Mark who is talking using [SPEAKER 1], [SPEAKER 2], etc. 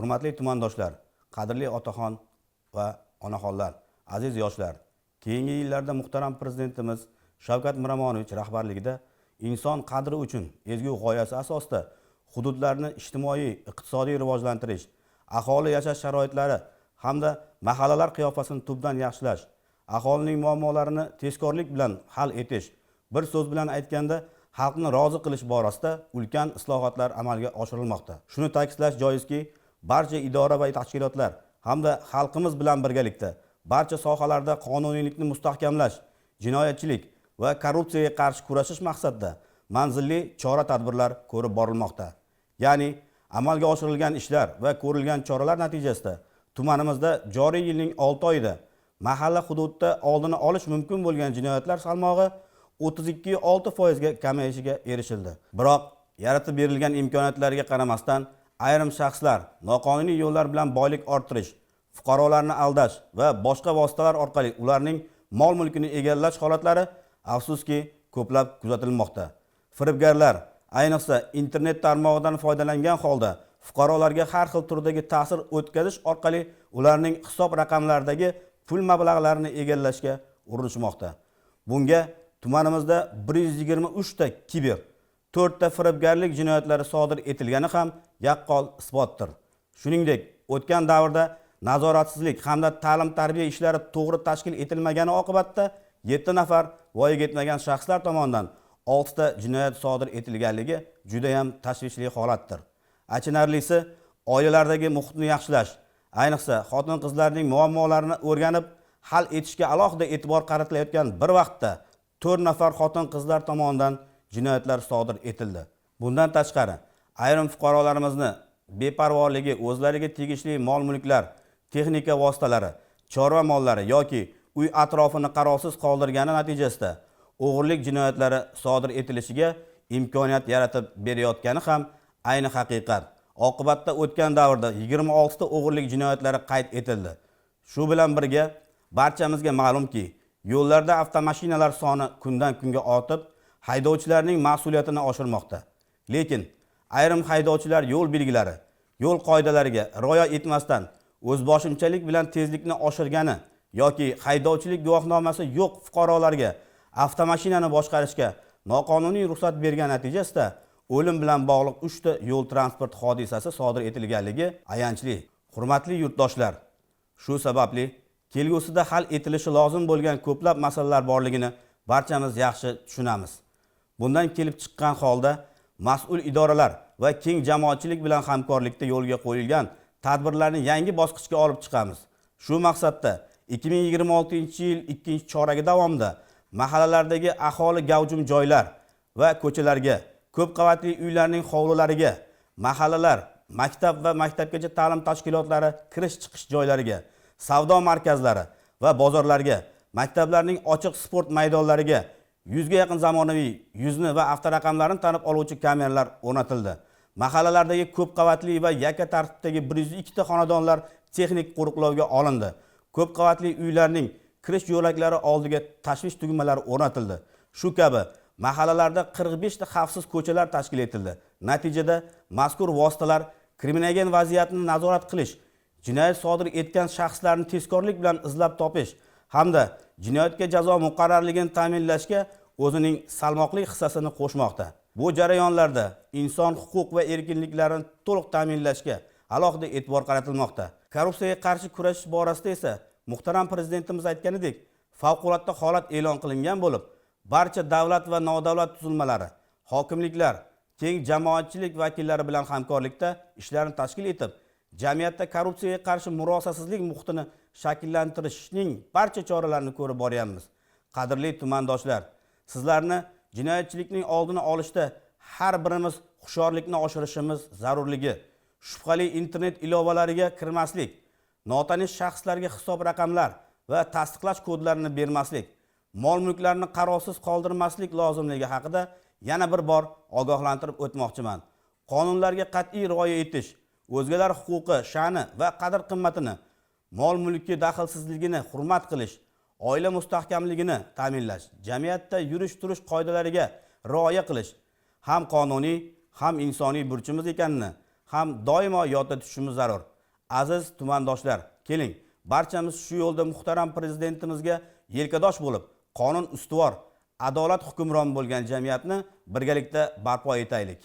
[SPEAKER 1] Hurmatli tumandoshlar, qadrli otaxon va onaxonlar, aziz yoshlar, keyingi yillarda muhtaram prezidentimiz Shavkat Miromonovich rahbarligida inson qadri uchun ezgu g'oyasi asosida hududlarni ijtimoiy, iqtisodiy rivojlantirish, aholi yashash sharoitlari hamda mahallalar qiyofasini tubdan yaxshilash, aholining muammolarini tezkorlik bilan hal etish, bir so'z bilan aytganda, xalqni rozi qilish borasida ulkan islohotlar amalga oshirilmoqda. Shuni ta'kidlash joizki, barcha idora va tashkilotlar hamda xalqimiz bilan birgalikda barcha sohalarda qonuniylikni mustahkamlash, jinoyatchilik va korrupsiyaga qarshi kurashish maqsadida manzilli chora tadbirlar ko'rib borilmoqda. Ya'ni amalga oshirilgan ishlar va ko'rilgan choralar natijasida tumanimizda joriy yilning 6 oyida mahalla hududida oldini olish mumkin bo'lgan jinoyatlar salmog'i 32,6% ga kamayishiga erishildi. Biroq yaratib berilgan imkoniyatlarga qaramasdan ayrim shaxslar noqonuniy yo'llar bilan boylik orttirish, fuqarolarni aldash va boshqa vositalar orqali ularning mol mulkini egallash holatlari afsuski ko'plab kuzatilmoqda. Firibgarlar ayniqsa internet tarmog'idan foydalangan holda fuqarolarga har xil turdagi ta'sir o'tkazish orqali ularning hisob raqamlaridagi pul mablag'larini egallashga urinishmoqda. Bunga tumanimizda 123 ta kiber, 4 ta firibgarlik jinoyatlari sodir etilgani ham yaqqol isbotdir. Shuningdek, o'tgan davrda nazoratsizlik hamda ta'lim tarbiya ishlari to'g'ri tashkil etilmagani oqibatida 7 nafar voyaga yetmagan shaxslar tomonidan 6 ta jinoyat sodir etilganligi juda ham tashvishli holatdir. Achinarlisi, oilalardagi muhitni yaxshilash, ayniqsa xotin-qizlarning muammolarini o'rganib hal etishga alohida e'tibor qaratilayotgan bir vaqtda 4 nafar xotin-qizlar tomonidan jinoyatlar sodir etildi. Bundan tashqari, ayrim fuqarolarimizni beparvoligi o'zlariga tegishli mol-mulklar, texnika vositalari, chorva mollari yoki uy atrofini qarovsiz qoldirgani natijasida o'g'irlik jinoyatlari sodir etilishiga imkoniyat yaratib berayotgani ham ayni haqiqat. Oqibatda o'tgan davrda 26 ta o'g'irlik jinoyatlari qayd etildi. Shu bilan birga barchamizga ma'lumki, yo'llarda avtomashinalar soni kundan kunga ortib, haydovchilarning mas'uliyatini oshirmoqda. Lekin ayrim haydovchilar yo'l belgilari, yo'l qoidalariga rioya etmasdan o'zboshimchalik bilan tezlikni oshirgani yoki haydovchilik guvohnomasi yo'q fuqarolarga avtomashinani boshqarishga noqonuniy ruxsat bergan natijasida o'lim bilan bog'liq 3 ta yo'l transport hodisasi sodir etilganligi ayanchli. Hurmatli yurtdoshlar, shu sababli kelgusida hal etilishi lozim bo'lgan ko'plab masalalar borligini barchamiz yaxshi tushunamiz. Bundan kelib chiqqan holda mas'ul idoralar va keng jamoatchilik bilan hamkorlikda yo'lga qo'yilgan tadbirlarni yangi bosqichga olib chiqamiz. Shu maqsadda 2026-yil 2-choragi davomida mahallalardagi aholi gavjum joylar va ko'chalarga, ko'p qavatli uylarning hovlilariga, mahallalar, maktab va maktabgacha ta'lim tashkilotlari kirish chiqish joylariga, savdo markazlari va bozorlarga, maktablarning ochiq sport maydonlariga 100 ga yaqin zamonaviy yuzni va avtoraqamlarni tanib oluvchi kameralar o'rnatildi. Mahallalardagi ko'p qavatli va yakka tartibdagi 102 ta xonadonlar texnik qo'riqlovga olindi. Ko'p qavatli uylarning kirish yo'laklari oldiga tashvish tugmalari o'rnatildi. Shu kabi mahallalarda 45 ta xavfsiz ko'chalar tashkil etildi. Natijada mazkur vositalar kriminogen vaziyatni nazorat qilish, jinoyat sodir etgan shaxslarni tezkorlik bilan izlab topish hamda jinoyatga jazo muqarrarligini ta'minlashga o'zining salmoqli hissasini qo'shmoqda. Bu jarayonlarda inson huquq va erkinliklarini to'liq ta'minlashga alohida e'tibor qaratilmoqda. Korrupsiyaga qarshi kurashish borasida esa muhtaram prezidentimiz aytganidek, favqulodda holat e'lon qilingan bo'lib, barcha davlat va nodavlat tuzilmalari, hokimliklar, keng jamoatchilik vakillari bilan hamkorlikda ishlarni tashkil etib, jamiyatda korrupsiyaga qarshi murosasizlik muhitini shakllantirishning barcha choralarini ko'rib boryapmiz. Qadrli tumandoshlar, sizlarni jinoyatchilikning oldini olishda har birimiz hushyorlikni oshirishimiz zarurligi, shubhali internet ilovalariga kirmaslik, notanish shaxslarga hisob raqamlar va tasdiqlash kodlarini bermaslik, mol-mulklarni qarovsiz qoldirmaslik lozimligi haqida yana bir bor ogohlantirib o'tmoqchiman. Qonunlarga qat'iy rioya etish, o'zgalar huquqi, sha'ni va qadr-qimmatini, mol-mulki daxlsizligini hurmat qilish, oila mustahkamligini ta'minlash, jamiyatda yurish-turish qoidalariga rioya qilish ham qonuniy, ham insoniy burchimiz ekanini ham doimo yodda tutishimiz zarur. Aziz tumandoshlar, keling, barchamiz shu yo'lda muhtaram prezidentimizga yelkadosh bo'lib, qonun ustuvor, adolat hukmron bo'lgan jamiyatni birgalikda barpo etaylik.